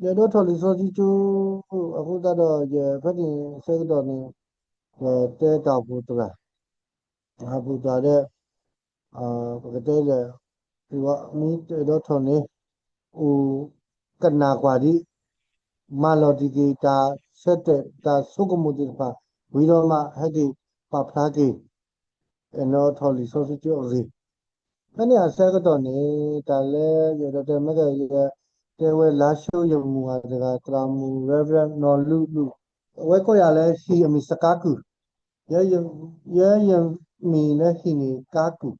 ယအဲၣ်ဒိးထီၣ်လံာ်စီဆှံကၠိ, အဃိသတးဒီး ယဖဲန့ၣ်အဆၢကတီၢ်န့ၣ် ယတဲတၢ်အိၣ်ဖှိၣ်သရၣ်, တၢ်အိၣ်ဖှိၣ်သရၣ်ဒီး ပကတဲလဲၣ်, မ့ၢ်အဲၣ်ဒိးထီၣ်န့ၣ် အိၣ်ကနၣ်ကွၢ်ဒံး, မၤလီၤတံၢ်က့ၤတၢ်ဆၢတဲာ်တၢ်ဆိကမိၣ်သ့ၣ်တဖၣ်, ဝံၤဒီးမးဟဲက့ၤပာ်ဖျါက့ၤ အဲၣ်ဒိးထီၣ်လံာ်စီဆှံကၠိအဂ့ၢ်. ဖဲန့ၣ်အဆၢကတီၢ်န့ၣ် တၢ်လၢယအဲၣ်ဒိးတဲမ့ၢ်ကယဲၢ် တဲဝဲလါၡိယမုၢ်ဂၤတဂၤ သရၣ်မုၣ် Reverend နီၢ်လူလူ, အဝဲကိးယၤလၢဟံၣ်အမံၤစကါကုၢ်, ယဲယမံၤလၢဟံၣ်န့ၣ်ကါကုၢ်,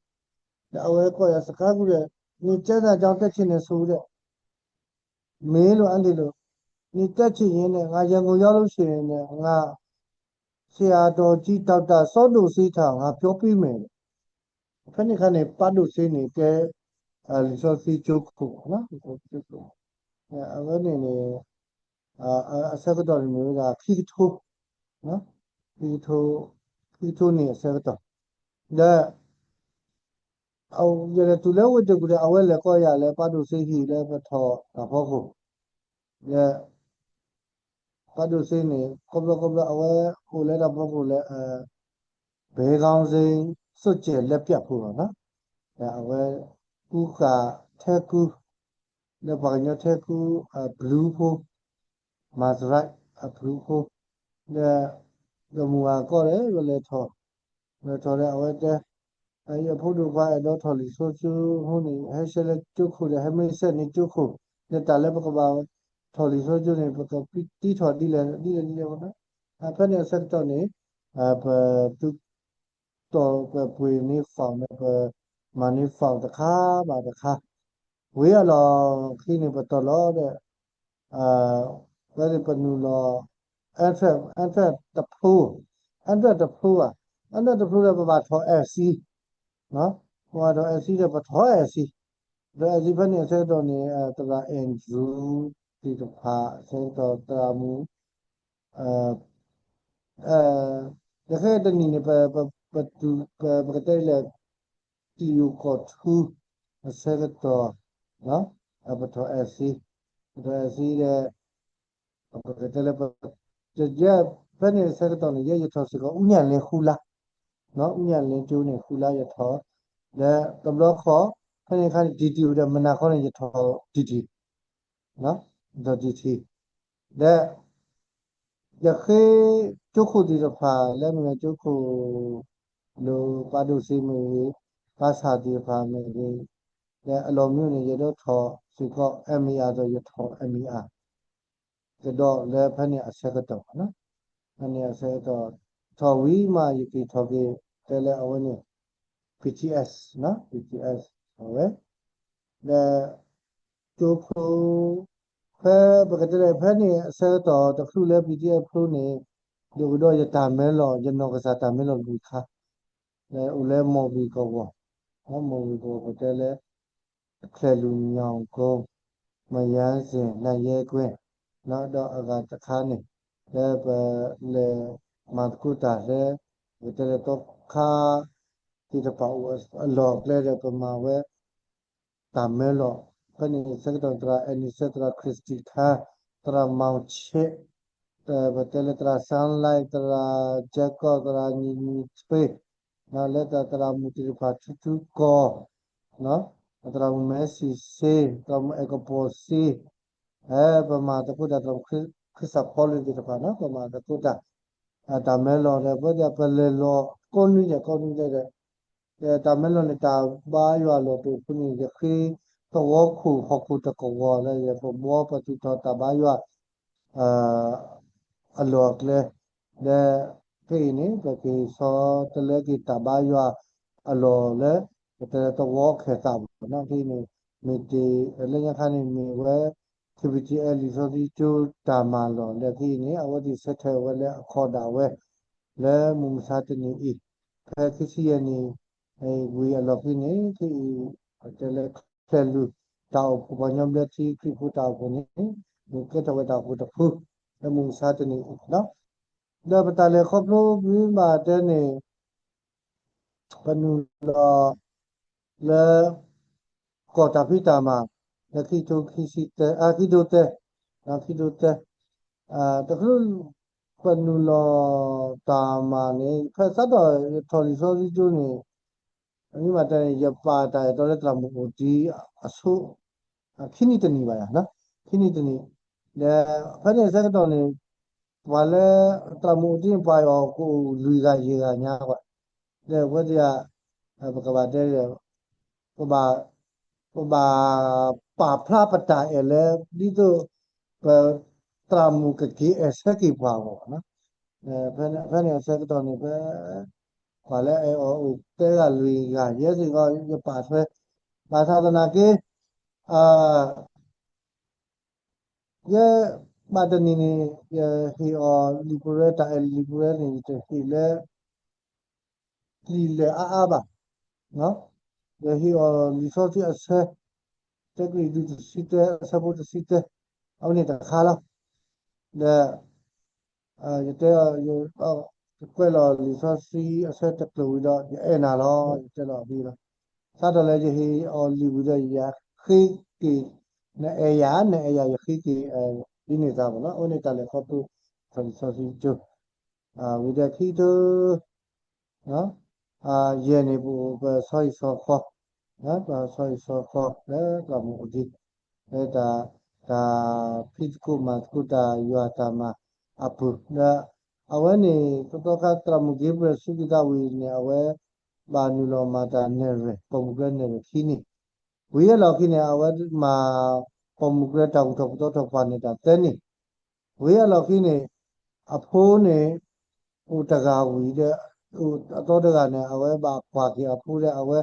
ဒီးအဝဲကိးယၤစကါကုၢ်ဒီး နကဲသးကၠီတဲဆ့ၣ်န့ၣ်ဆိဒီး မ့ၢ်လိာ်အါဒံးလိာ်, နတဲဆ့ၣ်န့ၣ် ငါ ရန်ကုန်ရောက်လို့ရှိရင် ငါ ဆရာတော်ကြီး ဒေါက်တာ စောဒိၣ်စ့ထံ ငါပြောပေးမယ်. ဖဲန့ၣ်အခါန့ၣ် ပၢ်ဒိၣ်စ့န့ၣ် ကဲ လံာ်စီဆှံကၠိခိၣ်, အဝဲန့ၣ်န့ၣ် အဆၢကတီၢ်န့ၣ်မ့ၢ်ဝဲဒၣ် ခံကထိ, ခံကထိ, ခံကထိန့ၣ်အဆၢကတီၢ်, ဒီး ယလဲၤတုၤလၢဝ့ၢ်တကူၣ်ဒီး အဝဲလဲၤကိးယၤလၢပၢ်ဒိၣ်စ့ဟံၣ်လၢပထီၣ်တၢ်ဖီခိၣ်, ဒီး ပၢ်ဒိၣ်စ့န့ၣ် ခီဖျိခီဖျိ အဝဲအိၣ်လၢတၢ်ဖီခိၣ်လၢ ဘဲခေါင်းစိမ်းစွန့်ကြဲလက်ပစ်ဖိလီၤ, ဒီးအဝဲကူဃာ်ထဲကူ, လၢပှၤကညီထဲကူ အဘျုးဖိ, Masorete အဘျုးဖိ, ဒီး ဒီးမုၢ်ဂၤကီၢ်ဒီး လဲၤထီၣ်, လဲၤထီၣ်ဒီးအဝဲတဲ ယဖိဒိၣ်ခွါအဲၣ်ဒိးထီၣ်လံာ်စီဆှံကၠိန့ၣ် ဟဲရှဲလၢကၠိခိၣ်ဒီး ဟဲမ့ၢ်စဲးန့ၢ်ကၠိခိၣ်, ဒီးတၢ်လၢပကဘၣ်ထီၣ်လံာ်စီဆှံကၠိန့ၣ် ပကတံထီၣ်ဒ်လဲၣ်ဒ်လဲၣ်ဒ်လဲၣ်ဝဲ, ဖဲန့ၣ်အဆၢကတီၢ်န့ၣ် ပသု တီၢ်ပပှ့ၤန့ၢ် form န့ၣ် ပမၤန့ၢ် form တခါဘၣ်တခါ, ဝံၤအလီၢ်ခံန့ၣ် ပတီၢ်လီၤဒီး ဝဲန့ၣ်ပနုာ်လီၤ entrance, entrance တဖျိ, entrance တဖျိဘၣ်, entrance တဖျိဒီး ပဘၣ်ထီၣ် essay, ပဘၣ်ထီၣ် essay ဒီး ပထီၣ် essay, ဒီး essay ဖဲန့ၣ်အဆၢကတီၢ်န့ၣ် သရၣ် Andrew သ့ၣ်တဖၣ် အဆၢကတီၢ်သရၣ်မုၣ် ဒီးခဲအံၤတနံၤန့ၣ် ပ ပ ပကတဲလဲၣ် တံၢ်အိၣ်ကီၢ်ထူ အဆၢကတီၢ် ပထီၣ် essay, ပထီၣ် essay ဒီး ပကတဲလၢ ယဲ ဖဲန့ၣ်အဆၢကတီၢ်န့ၣ် ယဲယထီၣ်စ့ၢ်ကီး ဦးညဏ်လင်း ဃုလါ, ဦးညဏ်လင်း ကၠိန့ၣ် ဃုလါယထီၣ်, ဒီးတဘျီဃီ ဖဲန့ၣ်အခါန့ၣ် တံၢ်တံၢ်အိၣ်ဒီး မုၢ်နၤခီန့ၣ် ယထီၣ်တံၢ်တံၢ် ဒီးတံၢ်တံၢ်, ဒီး ယဃ့ကၠိခိၣ်သ့ၣ်တဖၣ် လၢမ့ၢ်ကၠိခိၣ် လၢပၢ်ဒိၣ်စ့မ့ၢ်ဂ့ၤ, ပၢ်ဆၣ်သ့ၣ်တဖၣ်မ့ၢ်ဂ့ၤ, ဒီးအလီၢ်မံန့ၣ် ယအဲၣ်ဒိးထီၣ်စ့ၢ်ကီး MA ဒီးယထီၣ် MA ကဒီးလၢဖဲန့ၣ်အဆၢကတီၢ်, ဖဲန့ၣ်အဆၢကတီၢ် ထီၣ်ဝံၤမး ယက့ၤထီၣ်က့ၤ တဲလၢအဝဲန့ၣ် BTS, BTS အဝဲ ဒီး ကၠိဖိ ဖဲပကတဲလၢ ဖဲန့ၣ်အဆၢကတီၢ်တချုးလၢ BTS ဖျိန့ၣ် ဒိၣ်ကဒီးယတၢ်မၢလီၤ ယနီၢ်ကစၢ်တၢ်မၢလီၤလွံၢ်ခါ, အိၣ်လၢမိၢ်ဘံၣ်ကဝီၤ, မိၢ်ဘံၣ်ကဝီၤ ပတဲလၢ ချဲလူညောင်ကုန်း, မယန်းစင်, နယဲကွင်း, ဒီးအဂၤတခါန့ၣ် လၢပလဲၤမၤသကိးတၢ်လၢ ပတဲလၢသီခါသ့ၣ်တဖၣ်အိၣ်အလီၢ်အကျဲဒီး ပမၤဝဲ တၢ်မၢလီၤ, ဖဲန့ၣ်ဆၢကတီၢ် သရၣ်အဲၣ်နံၣ်စဲး, သရၣ် Christy ခါ, သရၣ် မောင်ချစ်, ပတဲလၢသရၣ် စန်းလှိုင်, သရၣ် Jacob, သရၣ် ညီညီထွေး, လၢသရၣ်မုၣ်သ့ၣ်တဖၣ် ထူထူကီၢ်, သရၣ်မုၣ် မဲစံၣ်စ့, သရၣ်မုၣ် အဲၣ်ကပီၤစ့, ပမၤသကိးတၢ် သရၣ်မုၣ် ခရံာ်စၢ်ဖီလူၤသ့ၣ်တဖၣ်န့ၣ် ပမၤသကိးတၢ် တၢ်မၢလီၤဒီး ပဝဲဒၣ်ပလဲၤလီၤကိးနွံဒဲးကိးနွံဒဲးဒီး တၢ်မၢလီၤန့ၣ် တၢ်ဘါယွၤအလီၢ်တအိၣ်ဖဲန့ၣ် ယဃ့သဝီခိၣ်ဟီၣ်ခိၣ်တကဝီၤလၢယပဘှီပသူၣ်ထီၣ်တၢ်ဘါယွၤ အလီၢ်အကျဲ ဒီးခဲအံၤန့ၣ် ပက့ၤဆီတလဲက့ၤတၢ်ဘါယွၤအလီၢ်လၢ ပတဲသဝီခဲၣ်သးဘၣ်န့ၣ် ခဲအံၤန့ၣ် မ့ၢ်တ့ၢ်လၢညါခါန့ၣ် မ့ၢ်ဝဲ KBTL လံာ်စီဆှံကၠိတၢ်မၤလီၢ်လၢခံအံၤန့ၣ် အဝဲသ့ၣ်ဆၢထၢၣ်ဝဲလၢအခီၣ်ဒၣ်ဝဲ လၢမုၢ်မဆါတနံၤအံၤ ဖဲခံဆံယဲၢ်နံၣ် ဝံၤအလီၢ်ခံန့ၣ် ခဲအံၤ ပတဲလၢချဲၣ်လူၤ တၢ်အိၣ်ဖှိၣ်ပှၤကညီဘျၢထံခရံာ်ဖိတၢ်အိၣ်ဖှိၣ်န့ၣ် မ့ၢ်ကဲထီၣ်ဝဲတၢ်အိၣ်ဖှိၣ်တဖု လၢမုၢ်မဆါတနံၤအံၤလီၤ. ဒီးပတၢ်လဲၤခီဖျိမ့ၢ်ဘၣ်တဲန့ၣ် ပနုာ်လီၤလၢ ကီၢ်တၢ်ဖံးတၢ်မၤ လၢခံကထိခံဆံသၢ အခံကထိသၢ ခံကထိသၢ, တချုးပနုာ်လီၤတၢ်မၤန့ၣ် ဖဲစးထီၣ်ယထီၣ်လံာ်စီဆှံကၠိန့ၣ် မ့ၢ်မတဲန့ၣ် ယပာ်တၢ်အဲၣ်တီလၢသရၣ်မုၣ်အိၣ်တံအဆိ ခံနံၣ်တနံၣ်ဘၣ်ယၤ, ခံနံၣ်တနံၣ်, ဒီးဖဲန့ၣ်အဆၢကတီၢ်န့ၣ် ပှၤလၢသရၣ်မုၣ်အိၣ်တံန့ၣ် ပှၤအီၤကအိၣ်လွံၢ်ဂၤယဲၢ်ဂၤညါကွၢ်, ဒီးဝဲဒၣ် ပကဘၣ်တဲ ပဘၣ် ပဘၣ်ပာ်ဖျါပတၢ်အဲၣ်လၢ ဒ်သိး ပသရၣ်မုၣ်ကက့ၤအဲၣ်ဆၢက့ၤပှၤအဂီၢ်, ဖဲန့ၣ်အဆၢကတီၢ်န့ၣ် ဖဲ ပှၤလၢအအဲၣ်အီၤအိၣ်သၢဂၤလွံၢ်ဂၤ ယဲစ့ၢ်ကီး ယပာ်ထွဲ ဘၣ်ဆၣ်သနာ်က့ ယဲ ဘၣ်တနံၤန့ၣ် ယဟ့ၣ်အီၤလံာ်ပရၢ တၢ်အဲၣ်လံာ်ပရၢန့ၣ် ယတဟ့ၣ်လၢ လံာ်လဲၢ်အါအါဘၣ်, ယဟ့ၣ်အီၤလံာ်စီဆှံအဆၢ တၢကရံၣ်သူးတဆံသၢ အဆၢဖိတဆံသၢ, အဝဲန့ၣ်တခါလီၤ. ဒီး ယတဲ ယကွဲးလီၤလံာ်စီဆှံအဆၢတကျိၤဝံၤဒီး ယအဲၣ်နၤလီၤ ယတဲလီၤအီၤလီၤ. စးထီၣ်လၢယဟ့ၣ်အီၤလံာ်ဝံၤဒီး ယဃ့က့ၤ နအဲၣ်ယၤ နအဲၣ်ယၤ ယဃ့က့ၤ ဒ်န့ၣ်သးဘၣ်နီၤ အဝဲန့ၣ်တၢ်လဲၤခီဖျိ ထီၣ်လံာ်စီဆှံကၠိ ဝံၤဒီးခံကထိ ယဲၢ်န့ၣ် ပအိၣ်ပဆီဟံၣ်ဆီဃီ, ပဆီဟံၣ်ဆီဃီ လၢသရၣ်မုၣ်အိၣ်တံ လၢတၢ် တၢ်ဖံးသကိးမၤသကိးတၢ်ယွၤတၢ်မၤအပူၤ ဒီးအဝဲန့ၣ် သီခါသရၣ်မုၣ်က့ၤပြဲးစူးက့ၤသးဝံၤန့ၣ် အဝဲ ဘၣ်နုာ်လီၤမၤတၢ်နဲၣ်ရွဲၣ် ပိာ်မုၣ်ကရၢနဲၣ်ရွဲၣ်ခံနံၣ်, ဝံၤအလီၢ်ခံန့ၣ် အဝဲမၤပိာ်မုၣ်ကရၢတၢ်ဂုၢ်ထီၣ်ပသီထီၣ်ပှၢ်န့ၣ်တၢ်သၢနံၣ်, ဝံၤအလီၢ်ခံန့ၣ် အဖိန့ၣ် အိၣ်တဂၤဝံၤဒီး အသီတဂၤန့ၣ် အဝဲဘၣ်ကွၢ်က့ၤအဖိဒီး အဝဲ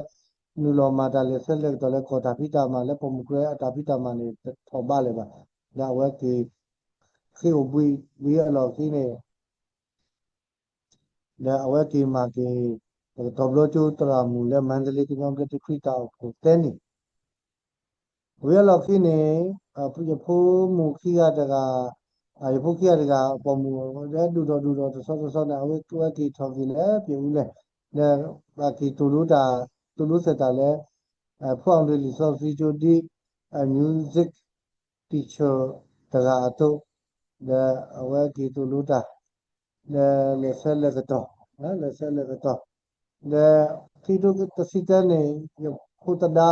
နုာ်လီၤမၤတၢ်လဲၤဆၢလဲၤကတီၢ်လၢကီၢ်တၢ်ဖံးတၢ်မၤလၢပိာ်မုၣ်ကရၢအတၢ်ဖံးတၢ်မၤန့ၣ် တထီၣ်ဘးလၢၤဘၣ်, ဒီးအဝဲက့ၤ ဃ့အိၣ်ဘှံးဝံၤအလီၢ်ခံန့ၣ် ဒီးအဝဲက့ၤမၤက့ၤ တကတီၢ်ဘျီကၠိသရၣ်မုၣ်လၢ မန္တလေး ကညီဘျၢထံခရံာ်တၢ်အိၣ်ဖှိၣ်သၢနံၣ်, ဝံၤအလီၢ်ခံန့ၣ် ယဖိမုၣ်ခံဂၤတဂၤ ယဖိခံဂၤတဂၤ ပိာ်မုၣ်ဒဲဒူၣ်ထီၣ်ဒူၣ်ထီၣ်တဆီတဆီန့ၣ် အဝဲက့ၤထီၣ်က့ၤလၢပျဲးအူလဲၣ်, ဒီးဘၣ်က့ၤတိၢ်လိတၢ် တိၢ်လိဆဲးတၢ်လၢ ဖီအီၣ်ဒ့လံာ်စီဆှံကၠိဒ် music teacher တဂၤအသိး, ဒီးအဝဲက့ၤတိၢ်လိတၢ် ဒီးလဲၤဆၢလဲၤကတီၢ်, လဲၤဆၢလဲၤကတီၢ်, ဒီးခံကထိတဆံသၢန့ၣ် ယဖိသဒါ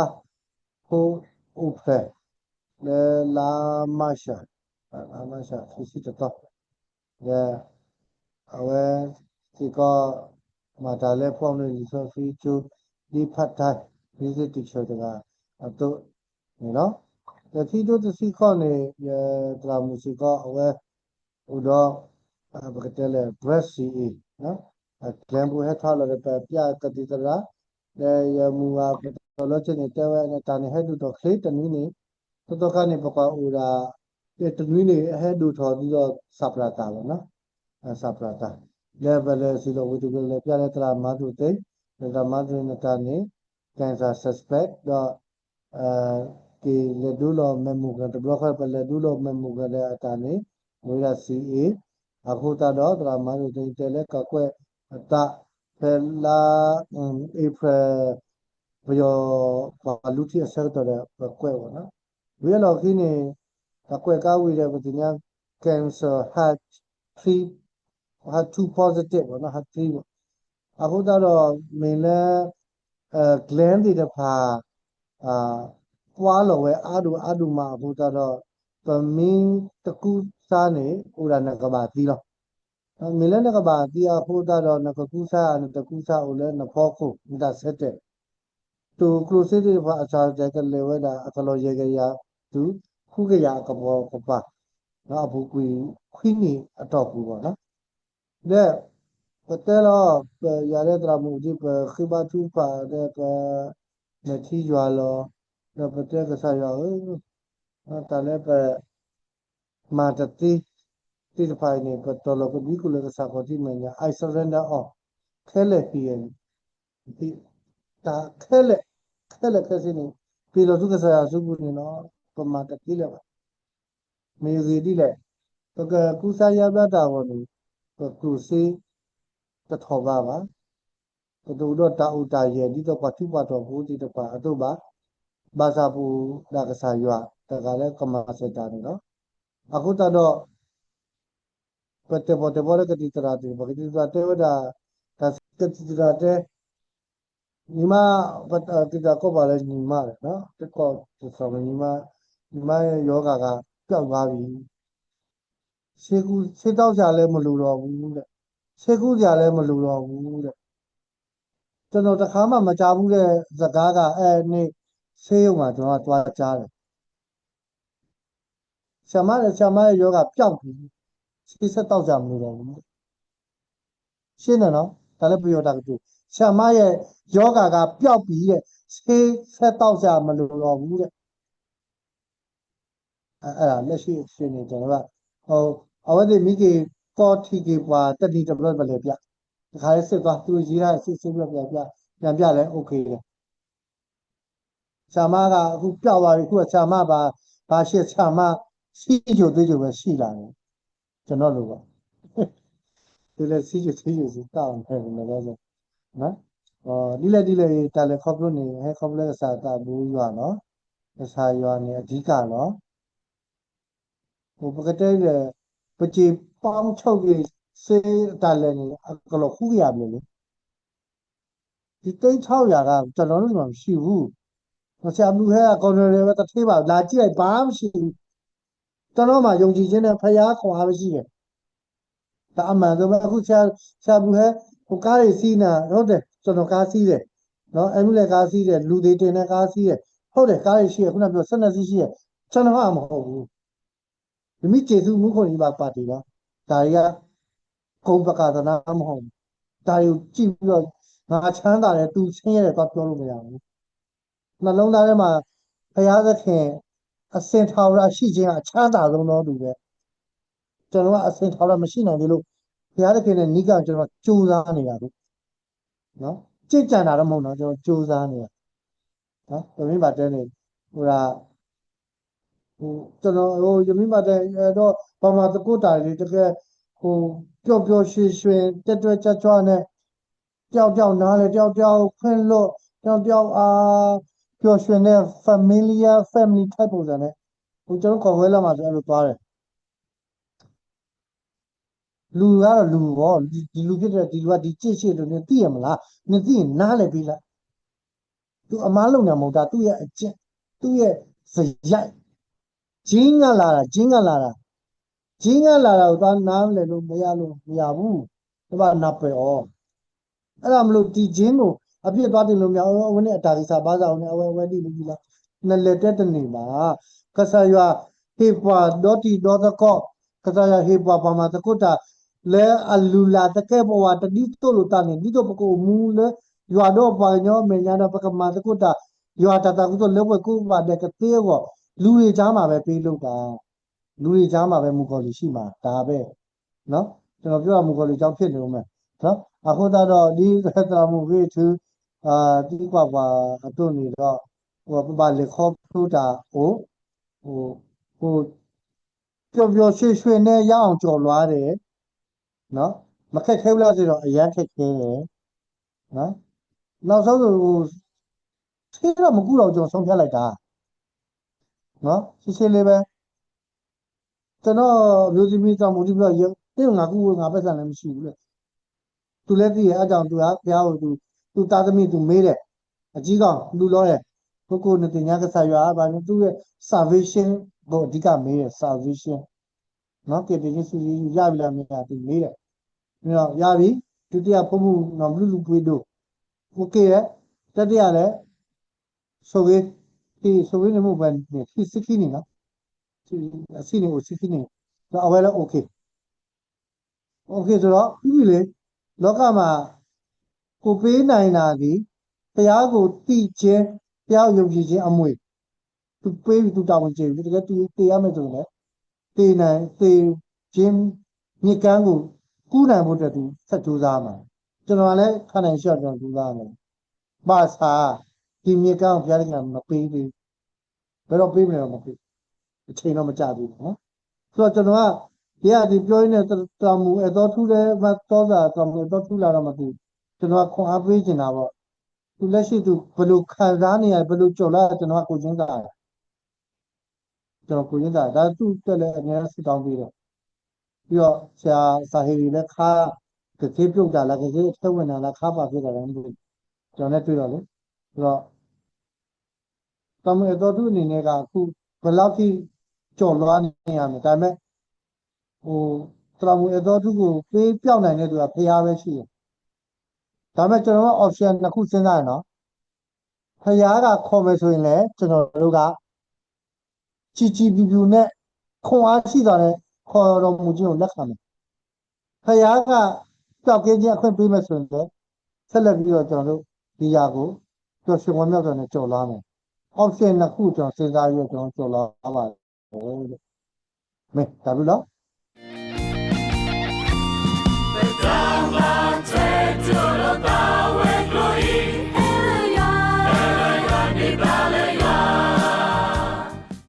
ဖိအိၣ်ဖျဲၣ် လၢလါမၢ်ၡး, လါမၢ်ၡးခံဆံတသီ, ဒီးအဝဲစ့ၢ်ကီး မၤတၢ်လၢဖီအီၣ်ဒ့လံာ်စီဆှံကၠိ ဒ် part time music teacher တဂၤအသိးန့ၣ်လီၤ. ဒီးခံကထိတဆံဃိးန့ၣ် ယသရၣ်မုၣ်စ့ၢ်ကီး အဝဲ အိၣ်ဒီး ပကတဲလၢ Brad C A, ကျဲပူၤဟဲထီၣ်လီၤဒီး ပပျၢ်ကသံၣ်သရၣ်, ဒီးယမုၢ်ဂၤကတီၢ်လီၤဆ့န့ၣ် တဲဝဲန့ၣ် တၢ်န့ၣ်ဟဲဒိၣ်ထီၣ်ချ့တနွံန့ၣ်, သီသီခါန့ၣ် ပကွၢ်အိၣ်ဒၣ် တနွံန့ၣ် ဟဲဒိၣ်ထီၣ်ဒ်သိး စးပြးသးဘၣ်နီၤ, စးပြးသး, ဒီးပလဲၤစံၣ်လီၤဝံၤတကလဲၤပျၢ်လၢသရၣ်မၤသူးသ့, ဒီးသရၣ်မၤသူးသ့နတၢ်န့ၣ် cancer suspect ဒီး က့ၤလဲၤဒိလီၤ mammogram တဘျီဃီ ပလဲၤဒိလီၤ mammogram ဒီးအတၢ်န့ၣ် ဝဲဒၣ် C A, အဃိသတးဒီး သရၣ်မၤလိာ်သ့တဲလၢကကွဲးအသး ဖဲလါ April ပယီၤ ပှၤလူထံအဆၢကတီၢ်ဒီး ပကွဲးဝဲနီၤ, ဝံၤအလီၢ်ခံန့ၣ် တၢ်ကွဲးကါဝံၤဒီး ပသ့ၣ်ညါ cancer ဟး three ဟး two positive ဘၣ်နီၤ ဟး three ဘၣ်, အဃိသတးဒီး မ့ၢ်လၢ gland သ့ၣ်တဖၣ် ပှါလီၤဝဲအါဒိၣ်အါဒိၣ်မးအဃိသတးဒီး ပမ့ၢ်တကူစါန့ၣ် အိၣ်ဒၣ်နကဘၣ်သံလီၤ. မ့ၢ်လၢနကဘၣ်သံအဃိသတးဒီး နကကူစါ နတကူစါအိၣ်လၢနဖီခိၣ် နတၢ်ဆၢတဲာ် တိၢ်ကျိၣ်စ့သ့ၣ်တဖၣ်အစၢ်တဲာ်ကလဲၤဝဲဒၣ် အကလီၢ်ယဲၢ်ကယၤတုၤ ဃုကယၤအကပီၤကပၤ အပူၤကွံာ်ခွံနံၣ်အတီၢ်ပူၤဘၣ်နီၤ, ဒီး ပတဲလီၤ ပယၤလၢသရၣ်မုၣ်ဒ် ပဃ့ဘါထုကဖၣ်ဒီး ပမဲာ်ထံယွၤလီၤ, ဒီးပတဲကစၢ်ယွၤဧၢ, တၢ်လၢပ မၤတသ့သ့ၣ်တဖၣ်အံၤန့ၣ် ပတီၢ်လီၤကဒွံကလၢာ်ကစၢ်ခီၣ်ထံးမဲာ်ညါ I surrender all ခဲလၢာ်ဟံးန့ၣ် တၢ်ခဲလၢာ် ခဲလၢာ်ခဲဆ့န့ၣ် ပ့ၤလီၤဆူကစၢ်ယွၤအစုပူၤန့ၣ်လီၤ. ပမၤတသ့လၢၤဘၣ်. မ့ၢ်ဂ့ၢ်ဒ်လဲၣ်, ပကကူစါယါဘျါတၢ်အဂီၢ်န့ၣ် ပကျိၣ်စ့ တထီၣ်ဘးဘၣ်. ပတအိၣ်ဒီးတၢ်အိၣ်တၢ်ယၢၤ ဒ်သိးပှၤထူးပှၤတီၤဖိသ့ၣ်တဖၣ်အသိးဘၣ်. ဘၣ်ဆၣ်ပအိၣ်ဒၣ်ကစၢ်ယွၤတဂၤလၢကမၤစၢၤတၢ်န့ၣ်လီၤ. အဃိသတးဒီး ပတဲပီၣ်တဲပီၣ်လၢကသံၣ်သရၣ်သ့ၣ်တဖၣ် ကသံၣ်သရၣ်တဲဝဲဒၣ်, ကသံၣ်သရၣ်တဲ, ညီမ, ကသံၣ်သရၣ်ကိးပှၤလၢညီမ, ညီမ, ညီမရောဂါကပျောက်သွားပြီ, ဆေးကု, ဆေးတောက်စရာလည်းမလိုတော့ဘူးတဲ့, ဆေးကုစရာလည်းမလိုတော့ဘူးတဲ့. ကျွန်တော်တခါမှမကြားဘူးတဲ့စကားက အဲနေ့ဆေးရုံမှာကျွန်တော်ကသွားကြားတယ်. ဆရာမ, ဆရာမရဲ့ရောဂါပျောက်ပြီ, ဆေးဆက်တောက်စရာမလိုတော့ဘူးတဲ့. ရှင်းတယ်နော်, ဒါလည်းပယီၤတက္ကသိုလ်, ဆရာမရဲ့ရောဂါကပျောက်ပြီတဲ့, ဆေးဆက်တောက်စရာမလိုတော့ဘူးတဲ့. အဲ, အဲဒါလက်ရှိအခြေအနေကျွန်တော်က, ဟို, အဝဲသ့ၣ်မီးက့ၤကီထံက့ၤပှၤတနံၤတဘျီပလဲၤပြ, တခါလဲၤစစ်သွား, သူတို့ရေးထားတဲ့စစ်ဆေးပြီးတော့ပြန်ပြ, ပြန်ပြလဲ OK တယ်. ဆရာမကအခုပျောက်သွားပြီ, အခုဆရာမဘာ, ဘာရှေ့ဆရာမ, ဆီးချိုသွေးချိုပဲရှိလာတယ်, ကျွန်တော်လိုပါ. သူလည်းဆီးချိုသွေးချိုစီတောက်နေတယ်, နော်. ဒ်လဲၣ်ဒ်လဲၣ်အံၤ တၢ်လဲၤခီဖျိန့ၣ် ဟဲခီဖျိကစၢ်သးဘိယွၤလီၤ. ကစၢ်ယွၤန့ၣ်အဓိကလီၤ. ဟိုပကတဲလဲၣ်, ပစ့ၤပီမုၢ်ဆိၣ်ဂ့ၤစ့တၢ်လဲၤန့ၣ် အကလီၤဃူကယၤဘျဲၣ်လံ. ဒီသိန်းခြောက်ရာက ကျွန်တော်တို့မှာမရှိဘူး. ဆရာဘလူးဟဲအကော်နယ်ဝဲတထေးပါ, လာကြည့်လိုက် ဘာမှမရှိဘူး. ကျွန်တော်မှာယုံကြည်ခြင်းနဲ့ဘုရားခွန်အားမရှိတယ်. ဒါအမှန်ဆုံးပဲ. အခုဆရာ, ဆရာဘလူးဟဲ, ဟိုကားတွေစီးနေတာ, ဟုတ်တယ်, ကျွန်တော်ကားစီးတယ်, နော်, အဲမူလဲကားစီးတယ်, လူတွေတင်တဲ့ကားစီးတယ်, ဟုတ်တယ်, ကားတွေရှိတယ်, ခုနပြောဆယ့်နှစ်စီးရှိတယ်, ကျွန်တော်ကမဟုတ်ဘူး. ယမ့ၢ်စ့ၤသူမူခိၣ်န့ၣ် ယဘၣ်ပာ်တ့ၢ်လီၤ. ဒါတွေက ဂုဏ်ပကသနာမဟုတ်ဘူး. ဒါတွေကိုကြည့်ပြီးတော့ ငါချမ်းသာတယ်, သူဆင်းရဲတယ်, သွားပြောလို့မရဘူး. နှလုံးသားထဲမှာ ဘုရားသခင် အစင်ထာဝရရှိခြင်းဟာ အချမ်းသာဆုံးသောသူပဲ. ကျွန်တော်ကအစင်ထာဝရမရှိနိုင်သေးလို့ ဘုရားသခင်နဲ့နီးကပ်အောင် ကျွန်တော်ကြိုးစားနေတာလို့နော်. ကြင်ကြံတာတော့မဟုတ်နော်, ကျွန်တော်ကြိုးစားနေတာ. နော်, ပမ့ၢ်ဘၣ်တဲန့ၣ်, ဟိုဒါ, ဟို, ကျွန်တော်, ဟို, ယမ့ၢ်ဘၣ်တဲ, အဲတော့, ပှၤမၤသကိးတၢ်တွေ တကယ်, ဟို, ပျော်ပျော်ရွှင်ရွှင်, တက်တက်ကြွကြွနဲ့, တယောက်တယောက်နားလည်, တယောက်တယောက်ခွင့်လွှတ်, တယောက်တယောက်, အာ, ပျော်ရွှင်တဲ့ familiar, family type ပုံစံနဲ့, ဟို, ကျွန်တော်ခေါ်ဝဲလာမှာဆို အဲ့လိုသွားတယ်. လူကတော့လူပေါ့, ဒီ, ဒီလူဖြစ်တဲ့ ဒီလူက ဒီကြည့်ရှုလို့ နသိရမလား? နသိရင်နားလည်ပေးလိုက်. သူအမှားလုပ်နေတာမဟုတ်, ဒါသူ့ရဲ့အကျင့်, သူ့ရဲ့စရိုက်. ကြီးငတ်လာတာ, ကြီးငတ်လာတာ, ကြီးငတ်လာတာကို သွားနားလည်လို့မရလို့, မရဘူး. တဘၣ်နာပယ်အီၤ. အဲ့ဒါမလို့ ဒီကျင့်ကို အပြစ်သွားတင်လို့မရဘူး, အဝဲန့ၣ်အတၢ်ဂံၢ်စၢ်ဘါစၢ်, အဝဲန့ၣ် အဝဲဒ်လဲၣ်ဒ်လဲၣ်, နလဲၤတဲတန့ၢ်ဘၣ်. ကစၢ်ယွၤဟ့ၣ်ပှၤ ဒီတံၤဒီသကိး, ကစၢ်ယွၤဟ့ၣ်ပှၤ ပှၤမၤသကိးတၢ် လၢအလုၢ်လၢ်သကဲာ်ပဝး တဒ်သိးလိာ်သးန့ၣ်, ဒ်သိးပကအိၣ်မူလၢ ယွၤဒီးပှၤကညီအမဲာ်ညါဒီး ပကမၤသကိးတၢ်, ယွၤတၢ်သးခုကစီၣ်လၢပှဲၤကိးဂၤဒဲးကသ့အဂီၢ်, လူတွေကြားမှာပဲပေးလုပ်တာ, လူတွေကြားမှာပဲ မုၣ်ကီၤလံၢ်ရှိမှာ, ဒါပဲ. နော်, ကျွန်တော်ပြောတာ မုၣ်ကီၤလံၢ်အကြောင်းဖြစ်နေဦးမယ်. နော်, အဃိသတးဒီး ဒ်သရၣ်မုၣ်ဂ့ၢ်ထူ, အာ, သံကွၢ်ပှၤအသိးန့ၣ်ဒီး, ဟို, ပဘၣ်လဲၤခီဖျိတၢ်အိၣ်, ဟို, ဟို, ပျော်ပျော်ရွှင်ရွှင်နဲ့ ရအောင်ကျော်လွှားတယ်. နော်, မခက်ခဲဘူးလားဆိုတော့ အရမ်းခက်ခဲတယ်. နော်, နောက်ဆုံးဆို, ဟို, ထဲတော့မကူတော့ဘူး, ကျွန်တော်ဆုံးဖြတ်လိုက်တာ. နော်, ရှင်းရှင်းလေးပဲ. ကျွန်တော့်အမျိုးသမီး သရၣ်မုၣ်ဒ်ပြော, ယ, တင်းငါကူဝဲ ငါပိုက်ဆံလည်းမရှိဘူးလေ. သူလည်းသိတယ်, အဲဒါကြောင့်သူက ဘုရားကို သူ, သူသားသမီး သူမေးတယ်. အကြီးကောင်, လူလောတယ်. ကိုကို နသ့ၣ်ညါကစၢ်ယွၤ, ဘာလို့ သူ့ရဲ့ salvation ကို အဓိကမေးတယ်, salvation. နော်, ကယ်တင်ခြင်း ရပြီလား မရဘူး သူမေးတယ်. မင်းတော့ ရပြီ. ဒုတိယ ဖုန်းမုၣ် နော်, ဘလူးလူပှ့ၤဒိၣ်. OK ရဲ့. တတိယလည်း ဆိၣ်ဂ့ၤ, ဆိၣ်ဂ့ၤန့ၣ် မ့ၢ်ပှဲၤန့ၣ် ခံဆံခံနံၣ်လီၤ. အဆံးန့ၣ်အိၣ်ဆံခံနံၣ်, ဒီးအဝဲလၢ OK, OK ဆိုတော့ ပြီးပြီလေ. လောကမှာ ကိုယ်ပေးနိုင်တာသည် ဘုရားကိုသိခြင်း, ဘုရားကိုယုံကြည်ခြင်းအမွေ, သူပေးပြီ, သူတာဝန်ကျေပြီ. တကယ်သူသေရမယ်ဆိုရင်လည်း သေနိုင်, သေခြင်းမြစ်ကမ်းကိုကူးနိုင်ဖို့အတွက် သူဆက်ကြိုးစားရမှာ. ကျွန်တော်ကလည်း ခံနိုင်လျှောက် ကျွန်တော်ကြိုးစားရမယ်. ဘာသာ, ဒီမြစ်ကမ်းကို ဘုရားသခင်က မပေးသေးဘူး. ဘယ်တော့ပေးမလဲတော့ မသိဘူး. အချိန်တော့ မကျသေးဘူးနော်. ဆိုတော့ ကျွန်တော်က ဒီကဒီပြောရင်းနဲ့ သရၣ်မုၣ်အဲၣ်သီထူလည်း မတ်သီသရၣ်, သရၣ်မုၣ်အဲၣ်သီထူလာတော့ မသိဘူး. ကျွန်တော်က ခွန်အားပေးချင်တာပေါ့. သူလက်ရှိသူ ဘယ်လိုခံစားနေရတယ်, ဘယ်လိုကျော်လွှားလဲ ကျွန်တော်က ကိုယ်ချင်းစာတယ်. ကျွန်တော် ကိုယ်ချင်းစာ ဒါသူ့အတွက်လည်း အမြဲတမ်း ဆုတောင်းပေးတယ်. ပြီးတော့ ဆရာ စာဟေဂံ လည်း ခါ ကသ့ပြုတ်တာလား ကသ့အထဲဝင်တာလား ခါပါဖြစ်တာလား မသိဘူး. ကျွန်တော်နဲ့တွေ့တော့လေ. ဆိုတော့ သရၣ်မုၣ်အဲၣ်သီဒူ အနေနဲ့က အခု ဘယ်လောက်ထိ ကျော်လွှားနေရမလဲ. ဒါပေမဲ့ ဟို သရၣ်မုၣ်အဲၣ်သီဒူ ကို ပေးပျောက်နိုင်တဲ့သူက ဘုရားပဲရှိတယ်. ဒါပေမဲ့ ကျွန်တော်တို့ option နှစ်ခု စဉ်းစားရအောင်နော်. ဘုရားက ခေါ်မယ်ဆိုရင်လည်း ကျွန်တော်တို့က ကြည်ကြည်ဖြူဖြူနဲ့ ခွန်အားရှိစွာနဲ့ ခေါ်တော်မူခြင်းကို လက်ခံမယ်. ဘုရားက ပျောက်ကင်းခြင်း အခွင့်ပေးမယ်ဆိုရင်လည်း ဆက်လက်ပြီးတော့ ကျွန်တော်တို့ ဒီຢာကို ပျော်ရွှင်ဝမ်းမြောက်စွာနဲ့ ကျော်လွှားမယ်. option နှစ်ခု ကျွန်တော် စဉ်းစားပြီးတော့ ကျွန်တော် ကျော်လွှားပါတယ်တဲ့. မင်း ဒါဘူးနော်.